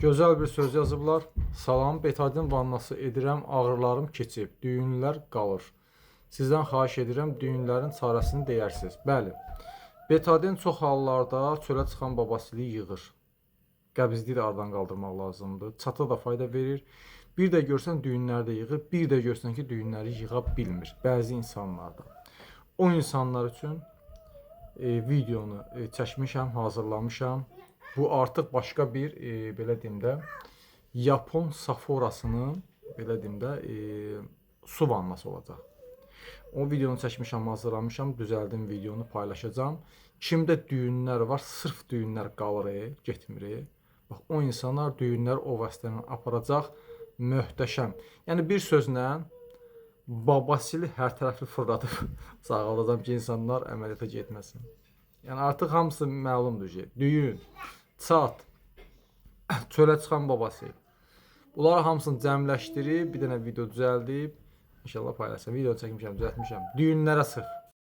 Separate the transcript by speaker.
Speaker 1: Gözəl bir söz yazıblar. Salam, betadin vannası edirəm, ağrılarım keçib, düyünlər qalır. Sizdən xahiş edirəm, düyünlərin çarəsini deyərsiniz. Bəli. Betadin çox hallarda çölə çıxan babasili yığır. Qəbizliyi də aradan qaldırmaq lazımdır. Çata da fayda verir. Bir də görsən düyünləri də yığır, bir də görsən ki, düyünləri yığa bilmir bəzi insanlarda. O insanlar üçün videonu çəkmişəm, hazırlamışam. Bu artıq başqa bir belə deyim də Yapon saforasının belə deyim də su vannası olacaq. O videonu çəkmişəm, hazırlamışam, düzəldim videonu paylaşacağam. Kimdə düyünlər var, sırf düyünlər qalır, getmir. Bax o insanlar düyünlər o vasitə ilə aparacaq. Möhtəşəm. Yəni bir sözlə babasili hər tərəfli fırladıb sağaldacam ki, insanlar əməliyyata getməsin. Yəni artıq hamısı məlumdur ki, düyün, çat, çölə çıxan babası. Bunları hamısını cəmləşdirib bir dənə video düzəldib inşallah paylaşacağam. Video çəkmişəm, düzəltmişəm. Düyünlərə sırf.